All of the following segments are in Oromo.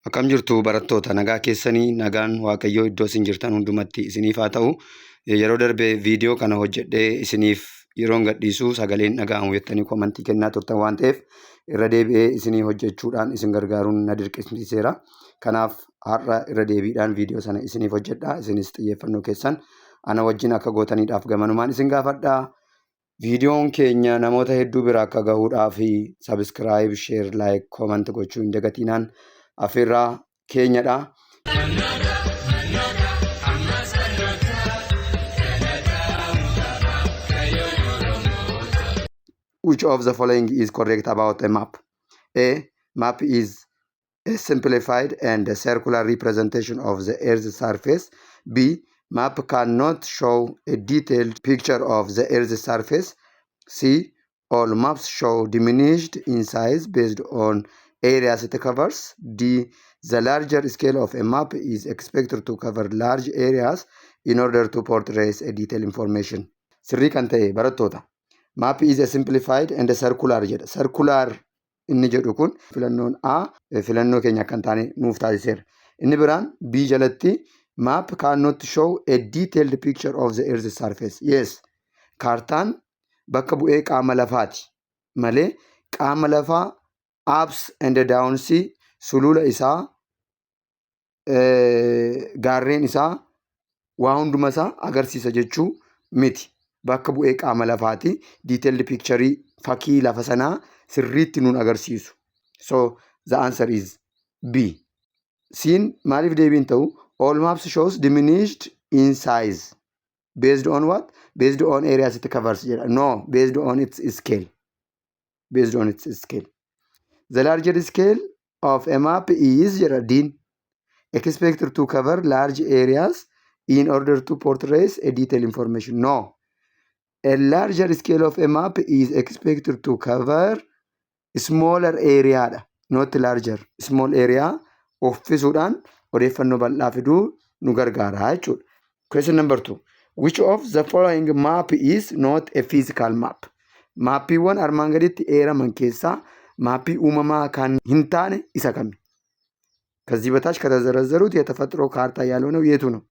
Akkam jirtu barattoota? Nagaa keessanii? Nagaan Waaqayyoo iddoo isin jirtan hundumatti isiniif haa ta'u. Yeroo darbe viidiyoo kana hojjedhee isiniif yeroon gadhiisu sagaleen dhaga'amu jettanii komantii kennaa turtan waan ta'eef irra deebi'ee isinii hojjechuudhaan isin gargaaruun na dirqisiiseera. Kanaaf har'a irra deebiidhaan viidiyoo sana isiniif hojjedha. Isinis xiyyeeffannoo keessan ana wajjin akka gootaniidhaaf gamanumaan isin gaafadha. Viidiyoon keenya namoota hedduu bira akka gahuudhaaf subscribe, share, like, comment gochuu hin dagatiinaan affeerraa keenyadha. Which of the following is correct about a map? A. Map is a simplified and circular representation of the Earth's surface. B. Map cannot show a detailed picture of the Earth's surface. C. All maps show diminished in size based on areas it covers. D. The larger scale of a map is expected to cover large areas in order to portray a detailed information. Sirrii kan ta'e barattoota. Map is a simplified and circular jedha. Circular inni jedhu kun filannoon A filannoo keenya akka hin taane nuuf taasiseera. Inni biraan B jalatti map cannot show a detailed picture of the earth's surface. Yes, kaartaan bakka bu'ee qaama lafaati malee qaama lafaa ups and downs, sulula isaa, gaarreen isaa, waa hunduma isaa agarsiisa jechuu miti. Bakka bu'ee qaama lafaati. Detailed picture, fakkii lafa sanaa sirriitti nuun agarsiisu. So the answer is B. C'n maaliif deebiin ta'u? All maps shows diminished in size. Based on what? Based on areas it covers jedha. No, based on its scale. Based on its scale. The larger scale of a map is jedha D'n expected to cover large areas in order to portray a detailed information. No. A larger scale of a map is expected to cover smaller area dha. Not larger. Small area uffisuudhaan odeeffannoo bal'aa fiduu nu gargaara jechuudha. Question number 2. Which of the following map is not a physical map? Maappiiwwan armaan gaditti eeraman keessaa maappii uumamaa kan hin taane isa kami? ከዚህ በታች ከተዘረዘሩት የተፈጥሮ ካርታ ያልሆነው የቱ ነው?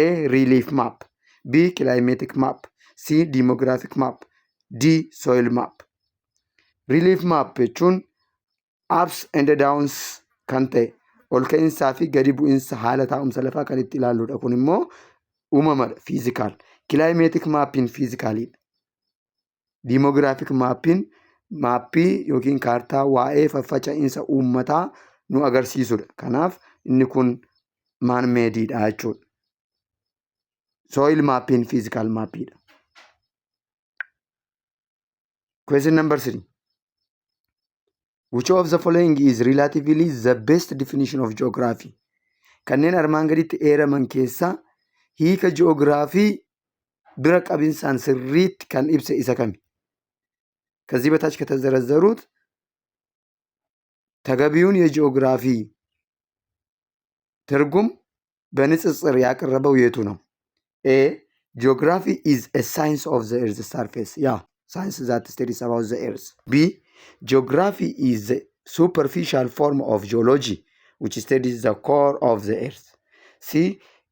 A, relief map፣ B, climatic map፣ C, demographic map፣ D, soil map. Relief map jechuun ups and downs kan ta'e, ol ka'iinsaa fi gadi bu'iinsa haala taa'umsa lafaa kan itti ilaalludha. Kun immoo uumamadha, physical. Climatic maappiin physicaliidha. Demographic maappiin maappii yookiin kaartaa waa'ee faffaca'iinsa uummataa nu agarsiisudha. Kanaaf inni kun man madeiidha jechuudha. Soil maappiin physical maappiidha. Question number 3. Which of the following is relatively the best definition of geography? Kanneen armaan gaditti eeraman keessaa hiika ji'oogiraafii bira qabinsaan sirriitti kan ibse isa kami? ከዚህ በታች ከተዘረዘሩት ተገቢውን የጂኦግራፊ ትርጉም በንጽጽር ያቀረበው የቱ ነው? A, geography is a science of the earth surface. Yeah, science that studies about the earth. B, geography is the superficial form of geology which studies the core of the earth. C,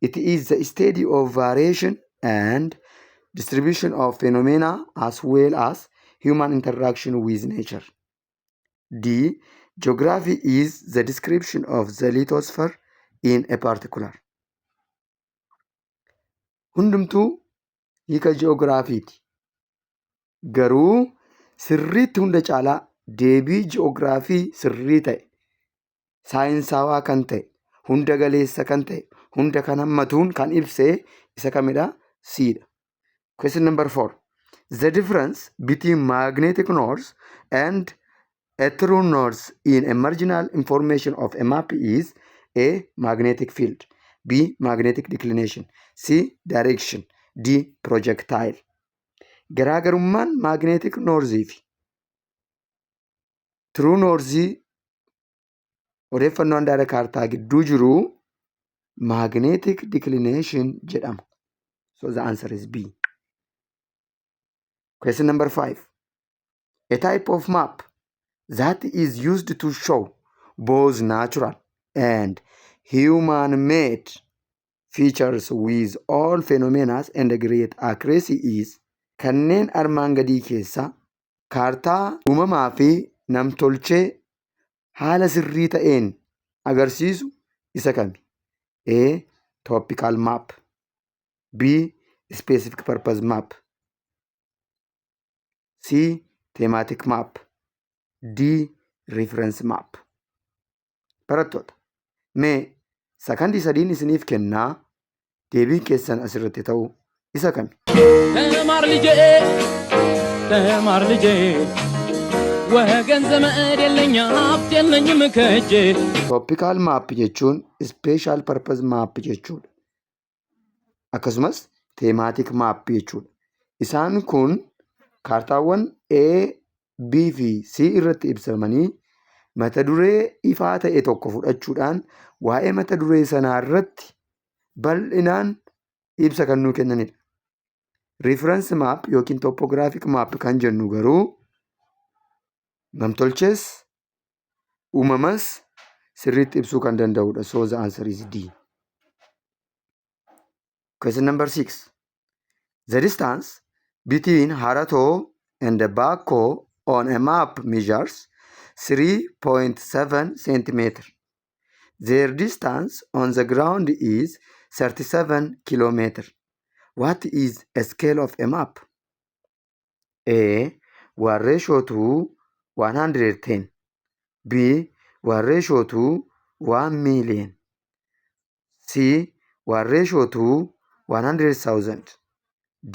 it is the study of variation and distribution of phenomena as well as human interaction with nature. D, geography is the description of the lithosphere in a particular. Hundumtuu hiika ji'oogiraafiiti. Garuu sirriitti hunda caalaa deebii ji'oogiraafii sirrii ta'e, saayinsaawaa kan ta'e, hunda galeessa kan ta'e, hunda kan hammatuun kan ibse isa kamidha? C'dha. Question number 4. The difference between magnetic north and a true north in a marginal information of a map is: A. Magnetic field, B. Magnetic declination, C. Direction, D. Projectile. Garaagarummaan magnetic northii fi true northii odeeffannoo handaara kaartaa gidduu jiru magnetic declination jedhama. So the answer is B. Question number 5. A type of map that is used to show both natural and human made features with all phenomena and great accuracy is kanneen armaan gadii keessaa kaartaa uumamaa fi namtolchee haala sirrii ta'een agarsiisu isa kami? A. Topical map. B. Specific purpose map. C. Thematic map. D. Reference map. Barattoota, mee sakandii sadiin isiniif kennaa deebiin keessan asirratti ta'u isa kami? ተማር ልጄ ተማር ልጄ ወገን ዘመድ የለኝ ሀብት የለኝም ከእጄ Topical map jechuun special purpose map jechuudha. Akkasumas thematic map jechuudha. Isaan kun kaartaawwan A, B fi C irratti ibsamanii mata duree ifaa ta'e tokko fudhachuudhaan waa'ee mata duree sanaa irratti bal'inaan ibsa kan nuu kennanidha. Reference map yookiin topographic map kan jennu garuu namtolchees uumamas sirriitti ibsuu kan danda'udha. So the answer is D. Question number 6. The distance between Harato and Bako on a map measures 3.7 centimeter. Their distance on the ground is 37 kilometer. What is a scale of a map? A. 1 ratio to 110. B. 1 ratio to 1 million. C. 1 ratio to 100,000.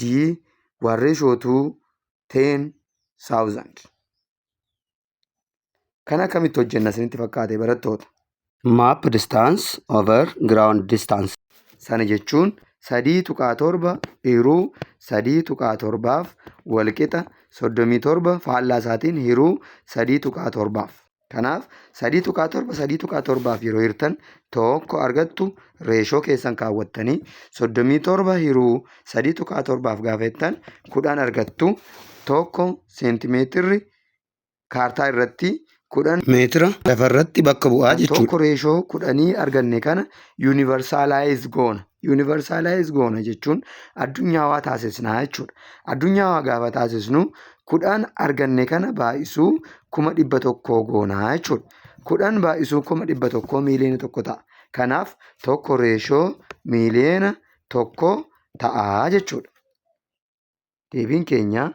D. 1 ratio to 10,000. Kana akkamitti hojjenna isinitti fakkaate barattoota? Map distance over ground distance. Sana jechuun 3.7 hiruu 3.7f walqixa 37 faallaa isaatiin hiruu 3.7f. Kanaaf 3.7 3.7f yeroo hirtan tokko argattu. Reeshoo keessan kaawwattanii 37 hiruu 3.7f gaafa jettan 10 argattu. 1 seentimeetirri kaartaa irratti 10 meetira lafarratti bakka bu'aa jechuudha. Tokko reeshoo 10 arganne kana universalize goona. Universalize goona jechuun addunyaawaa taasisnaa jechuudha. Addunyaawaa gaafa taasisnu 10 arganne kana baay'isuu 100,000 goonaa jechuudha. 10 baay'isuu 100,000 1,000,000 ta'a. Kanaaf tokko reeshoo 1,000,000 ta'aa jechuudha. Deebiin keenya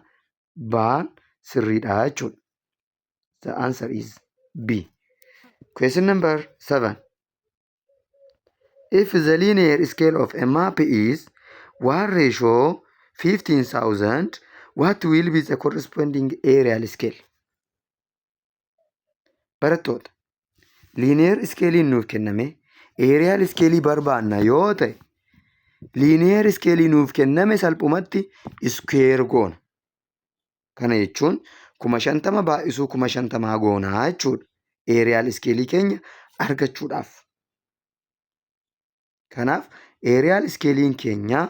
B'n sirriidha jechuudha. The answer is B. Question number 7. If the linear scale of a map is 1 ratio 15,000, what will be the corresponding areal scale? Barattoota, linear scale'n nuuf kenname areal scale barbaanna yoo ta'e, linear scale nuuf kenname salphumatti square goona. Kana jechuun 50,000 baay'isuu 50,000 goonaa jechuudha. Areal scale keenya argachuudhaaf. Kanaaf areal scale'n keenya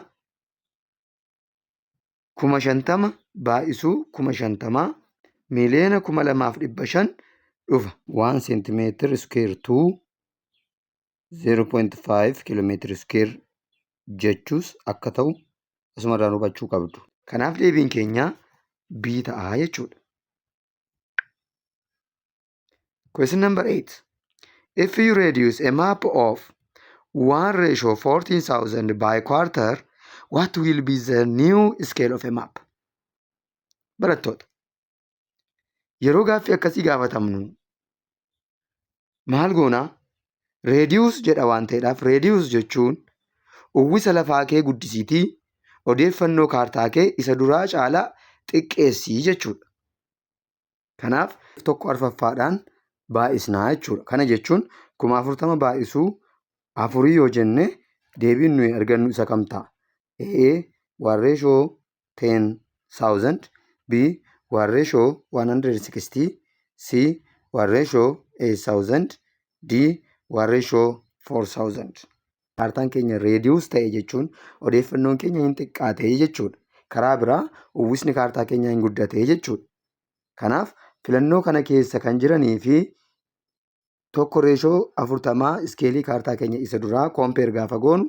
50,000 baay'isuu 50,000 2,250,000 dhufa. 1 centimeter square to 0.5 kilometer square jechuus akka ta'u asumarraan hubachuu qabdu. Kanaaf deebiin keenya B ta'a jechuudha. Question number 8. If you reduce a map of 1 ratio 14,000 by quarter, what will be the new scale of a map? Barattoota, yeroo gaaffii akkasii gaafatamnu maal goonaa? Reduce jedha waan ta'eedhaaf, reduce jechuun uwwisa lafaa kee guddisiitii odeeffannoo kaartaa kee isa duraa caalaa xiqqeessii jechuudha. Kanaaf tokko arfaffaadhaan baay'isnaa jechuudha. Kana jechuun 40,000 baay'isuu afurii yoo jenne deebiin nuyi argannu isa kam ta'a? A. 1 ratio 10,000. B. 1 ratio 160. C. 1 ratio 8,000. D. 1 ratio 4,000. Kaartaan keenya reduce ta'e jechuun odeeffannoon keenya hin xiqqaate jechuudha. Karaa biraa uwwisni kaartaa keenyaa hin guddate jechuudha. Kanaaf filannoo kana keessa kan jiranii fi Tokko reeshoo 40 iskeelii kaartaa keenya isa duraa compare gaafa goonu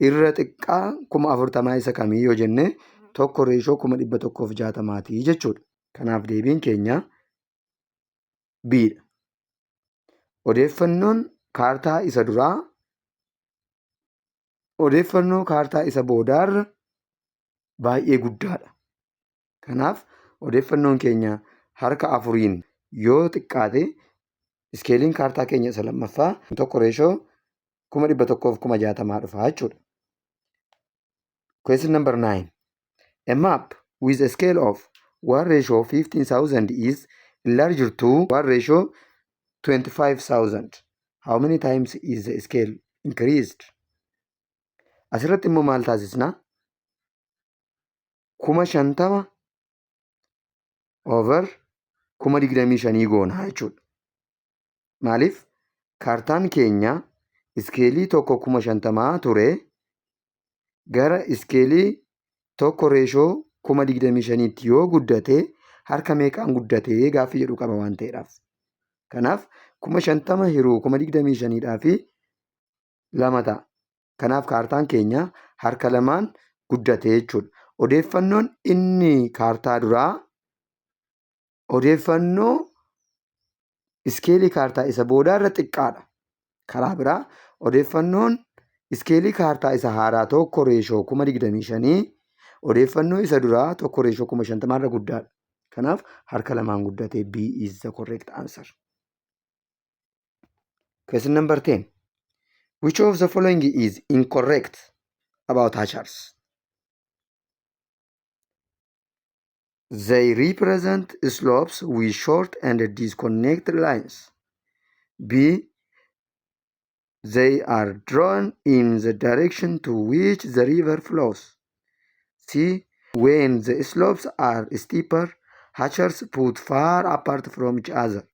irra xiqqaa 40,000 isa kamii yoo jenne tokko reeshoo 160,000ti jechuudha. Kanaaf deebiin keenya B dha. Odeeffannoon kaartaa isa duraa odeeffannoo kaartaa isa boodaarra baay'ee guddaadha. Kanaaf odeeffannoon keenya harka afuriin yoo xiqqaate iskeeliin kaartaa keenya isa lammaffaa tokko reeshoo 160,000 dhufa jechuudha. Question number 9. A map with a scale of 1 ratio 15,000 is enlarged to 1 ratio 25,000. How many times is the scale increased? Asirratti immoo maal taasisna? 50,000 over 25,000 goona jechuudha. Maaliif? Kaartaan keenya iskeelii tokko 50,000 ture gara iskeelii tokko reeshoo 25,000tti yoo guddate harka meeqaan guddate gaaffii jedhu qaba waan ta'eedhaaf. Kanaaf 50,000 hiruu 25,000dhaa fi lama ta'a. Kanaaf kaartaan keenya harka lamaan guddate jechuudha. Odeeffannoon inni kaartaa duraa odeeffannoo iskeelii kaartaa isa boodaa irra xiqqaadha. Karaa biraa odeeffannoon iskeelii kaartaa isa haaraa tokko reeshoo 25,000 odeeffannoo isa duraa tokko reeshoo 50,000 irra guddaadha. Kanaaf harka lamaan guddate. B is the correct answer. Question number 10. Which of the following is incorrect about hachures? They represent slopes with short and disconnected lines. B. They are drawn in the direction to which the river flows. C. When the slopes are steeper, hachures put far apart from each other.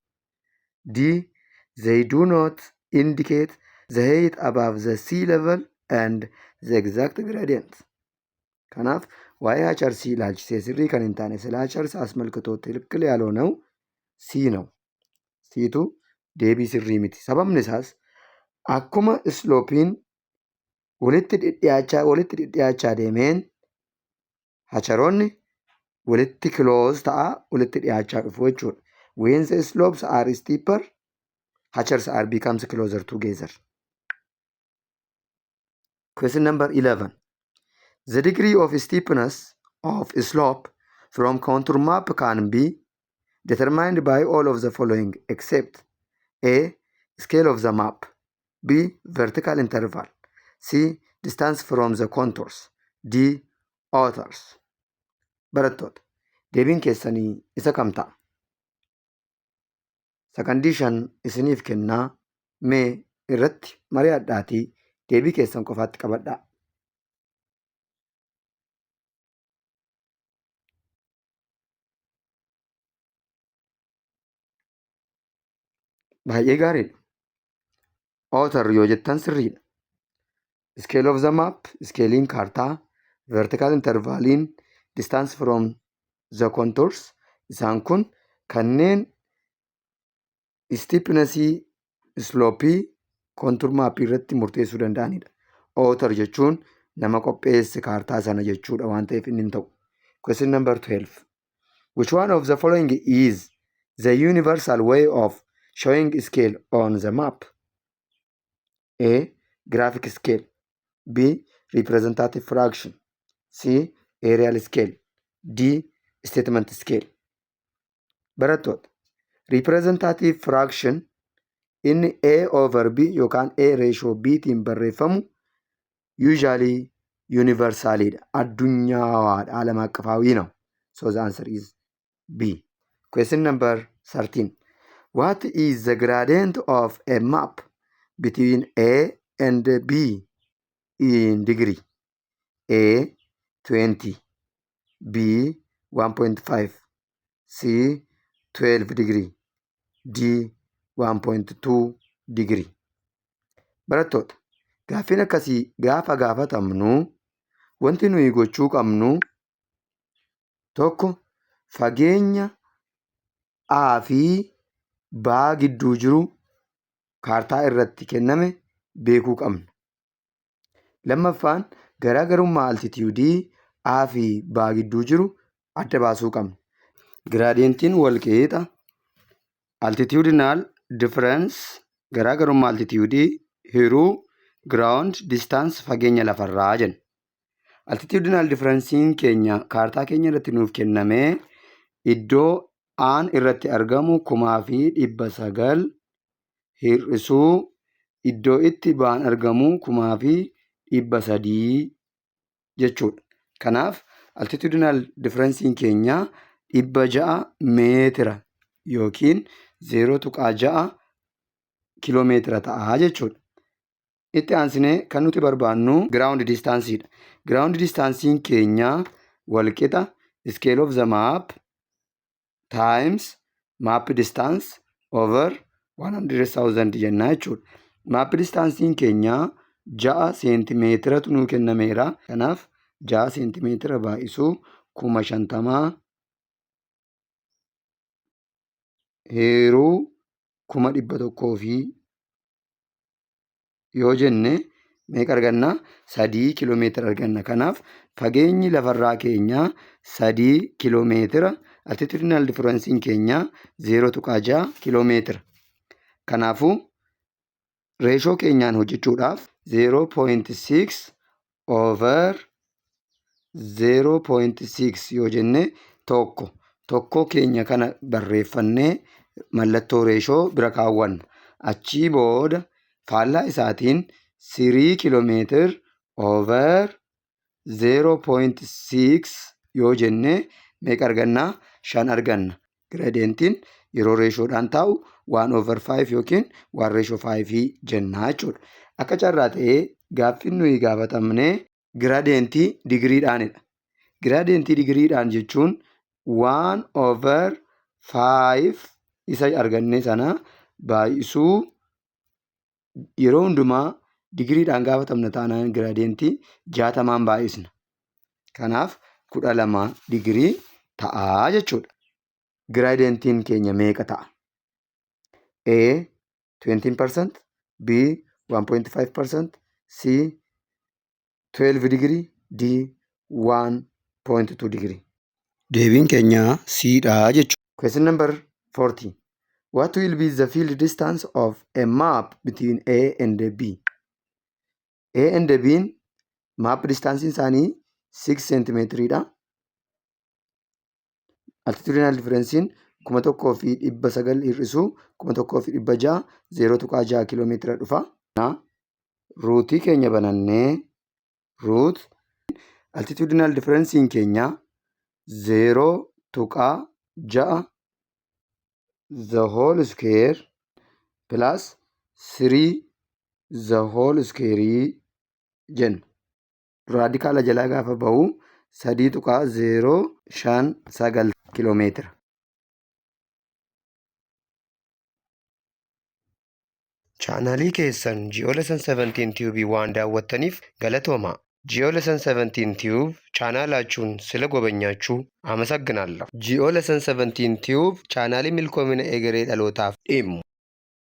D. They do not indicate the height above the sea level and the exact gradient. Kanaaf waa'ee hacharsii ilaalchisee sirrii kan hin taane ስለ hachures አስመልክቶ ትክክል ያልሆነው C ነው። Ctu deebii sirrii miti. Sababni isaas akkuma slopeiin walitti dhidhiyaachaa walitti dhidhiyaachaa deemeen hacharoonni walitti close ta'a walitti dhiyaachaa dhufu jechuudha. When the slopes are steeper, hachures are becomes closer together. Question number 11. The degree of steepness of a slope from contour map can be determined by all of the following except A. Scale of the map, B. Vertical interval, C. Distance from the contours, D. Authors. Barattoota, deebiin keessanii isa kam ta'a? Sakandii 5 isiniif kennaa, mee irratti mari'adhaatii deebii keessan qofaatti qabadhaa. Baay'ee gaariidha. Author yoo jettan sirriidha. Scale of the map, iskeeliin kaartaa, vertical intervaliin, distance from the contours, isaan kun kanneen steepnessii slopeii contour map irratti murteessuu danda'anidha. Author jechuun nama qopheesse kaartaa sana jechuudha waan ta'eef inni hin ta'u. Question number 12. Which one of the following is the universal way of showing scale on the map? A. Graphic scale. B. Representative fraction. C. Areal scale. D. Statement scale. Barattoota, representative fraction inni A over B yookaan A ratio B tiin barreeffamu usually universalidha. Addunyaadha. ዓለም አቀፋዊ ነው። So the answer is B. Question number 13. What is the gradient of a map between A and B in degree? A 20, B 1.5, C 12 degree, D 1.2 degree. Barattoota, gaaffiin akkasii gaafa gaafatamnu wanti nuyi gochuu qabnu tokko fageenya A fi B gidduu jiru kaartaa irratti kenname beekuu qabna. Lammaffaan, garaagarummaa altitiyuudii A fi B gidduu jiru adda baasuu qabna. Giraadiyentiin walqixa altitudinal difference, garaagarummaa altitiyuudii, hiruu ground distance, fageenya lafarraa jenna. Altitudinal difference'n keenya kaartaa keenya irratti nuuf kennamee iddoo A'n irratti argamu 1900 hir'isuu iddoo itti B'n argamu 1300 jechuudha. Kanaaf altitudinal difference'n keenya 600 meetira yookiin 0.6 kiiloomeetira ta'a jechuudha. Itti aansinee kan nuti barbaannu ground distanceedha. Ground distance'n keenya walqixa scale of the map times map distance over 100,000 jennaa jechuudha. Map distance'n keenya 6 seentimeetiratu nuu kennameera. Kanaaf 6 seentimeetira baay'isuu 50,000 hiruu 100,000 fi yoo jenne meeqa arganna? 3 kiiloomeetira arganna. Kanaaf fageenyi lafarraa keenya 3 kiiloomeetira, altitudinal difference'n keenya 0.6 kiiloomeetira. Kanaafuu reeshoo keenyaan hojjechuudhaaf 0.6 over 0.6 yoo jenne, tokko tokkoo keenya kana barreeffannee mallattoo reeshoo bira kaawwanna. Achii booda faallaa isaatiin 3 kiiloomeetir over 0.6 yoo jenne meeqa arganna? 5 arganna. Giradiyentiin yeroo reeshoodhaan taa'u 1 over 5 yookiin 1 ratio 5 jennaa jechuudha. Akka carraa ta'ee gaaffiin nuyi gaafatamne giradiyentii digiriidhaanidha. Giradiyentii digiriidhaan jechuun 1 over 5 isa arganne sana baay'isuu, yeroo hundumaa digiriidhaan gaafatamna taanaan giradiyentii 60n baay'isna. Kanaaf 12 digirii ta'aa jechuudha. Giradiyentiin keenya meeqa ta'a? A 20%, B 1.5%, C 12 digirii, D 1.2 digirii. Deebiin keenya C dha jechuudha. Question number 40. What will be the field distance of a map between A and B? A and B map distance isaanii 6 centimeetiriidha. Altitudinal difference'n 1900 hir'isuu 1600, 0.6 kiiloomeetira dhufa. Ruutii keenya banannee root altitudinal difference'n keenya 0.6 the whole square plus 3 the whole square jenna. Raadikaala jalaa gaafa bahu 3.059 kiiloomeetira. Chaanaalii keessan Ji'oolessan 17 Tube waan daawwattaniif galatoomaa. Ji'oolessan 17 Tube chaanaalaachuun sila gobanyaachuu amasagginaallaa. Ji'oolessan 17 Tube chaanaalii milkoomina egeree dhalootaaf dhimmu.